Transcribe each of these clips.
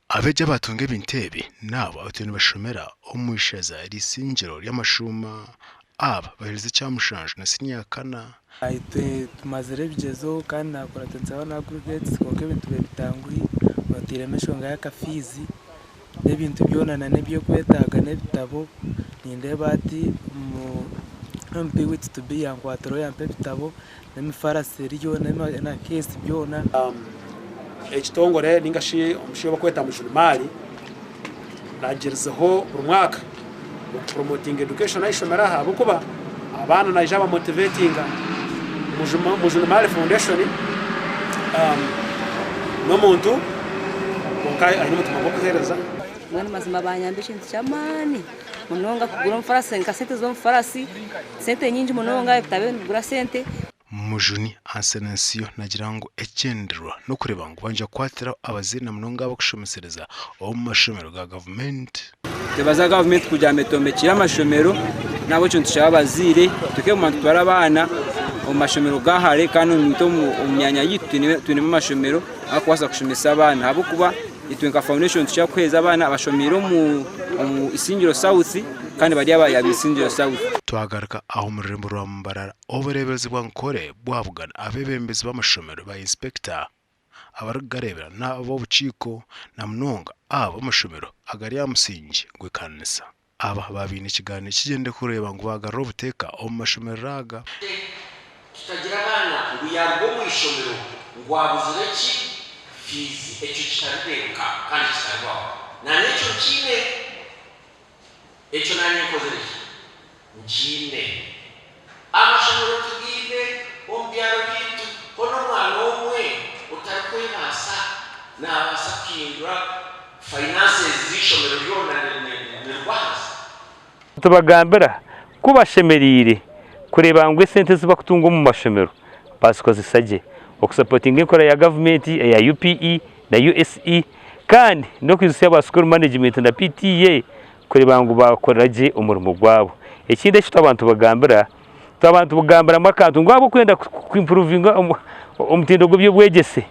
Abeegi abaatunga ebintu ebi n'abo abatwire nibashomera omu ishaza ry'eisingiro ry'amashuuma. Aba baherize ekyamushanju na siniya ya kana. Itwe tumazire ebigyezo kandi nakora 27 aggregates kwonka ebintu bibaire bitanguhi oteiremu enshonga y'aka fiizi n'ebintu byona na n'ebyokwetaaga n'ebitabo nindeeba hati MP waitu to be yankwatiraho yampa ebitabo n'emifarasi eriyo na keesi byona. Ekitongore ninga shi omushaija ou barikweta Mujuni Mali nagyerizeho buri mwaka okupromotinga education aha ishomero aha ahabw'okuba abaana naija abamotivetinga. Mujuni Mali Foundation n'omuntu kwonka aine omutima gw'okuheereza. Mbwenu mazima banyamba ekintu ky'amaani munonga kugura omufarasi nka sente z'omufarasi sente nyingi munonga ebitabo ebi nibigura sente. Mujuni Ansenansiyo nagira ngu ekigyendererwa n'okureeba ngu baija kukwatiraho abazaire na munonga abarikushomeshereza omu mashomero ga gavumenti. Nitwebaza gavumenti kugira ngu etwombekire amashomero n'ahabw'ekyo nitushaba abazaire tukeguma nitutwara abaana omu mashomero ga hare kandi naitwe omu myanya yaitu twinemu amashomero agarikubaasa kushomesa abaana ahabw'okuba itwe nka foundation nitukira kuheereza abaana abashomeire omu Isingiro South kandi bari aba Isingiro South. Twagaruka aha omu rurembo rwa Mbarara, obureeberezi bwa Nkore bwabugana abeebembezi b'amashomero ba inspector abarikugareebera n'ab'obukiiko na munonga abo b'amashomero agari aha musingye gw'ekanisa. Aba baaba baine ekigaaniiro kigyendereire kureeba ngu baagarura obuteeka omu mashomerero aga. Tutagira abaana ngu yaaruga omu ishomero ngu abuzire ki? Fiizi. Ekyo kitarireebeka kandi kitaribaho. Naanye ekyo nkiine. Ekyo naanye nkozire ki? Nkiine. Amashomero tugaine omu byaro byaitu hoona omwana omwe otarikwebaasa naabaasa kuhindura finances z'eishomero ryona nirigwa ahansi? Nitubagambira ku bashemereire kureeba ngu esente ezi bakutunga omu mashomero bazikozesa gye okusapotinga enkora ya gavumenti eya UPE na USE kandi n'okwijutsya aba school management na PTA kureeba ngu baakora gye omurimo gwabo. Ekindi eki twaba nitubagambira, twaba nitugambiramu akantu ngu ahabw'okwenda kuimpuruvinga omutindo gw'eby'obwegyese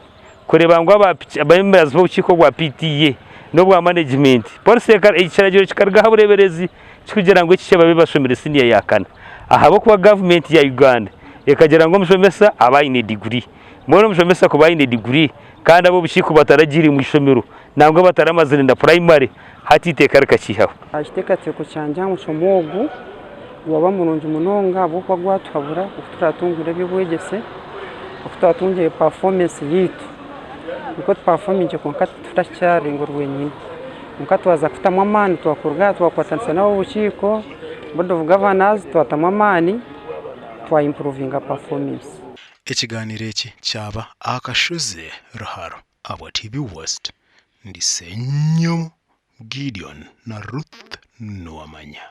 kureeba ngu abeebembezi b'obukiiko bwa PTA n'obwa manegimenti, polisi ekiragiro kikaruga aha bureeberezi kirikugira ngu ekikye babe bashomire siniya ya kana ahabw'okuba gavumenti ya Uganda ekagira ngu omushomesa abe aine diguri. Mbwenu omushomesa kuba aine diguri kandi ab'obukiiko bataragiire omu ishomero nangwa bataramazire na purayimare hati eiteeka rikakiihaho. Ekiteekateeko kyangye aha mushomo ogu gwaba murungi munonga ahabw'okuba gwatuhabura oku turaatungure eby'obwegyese, oku turaatungire pafoomensi yaitu. Nikwo tupafomingire kwonka tituraahikire aha rurengo rwenyine. Kwonka twaza kutamu amaani twakuruga aha twakwatanisa n'ab'obukiiko, board of governors, twatamu amaani twayimpuruvinga pafoomensi. Ekigaaniiro eki kyaba aha kashozi Ruharo ahabwa TV West, ndi Ssenyomo Gideon na Ruth Nuwamanya.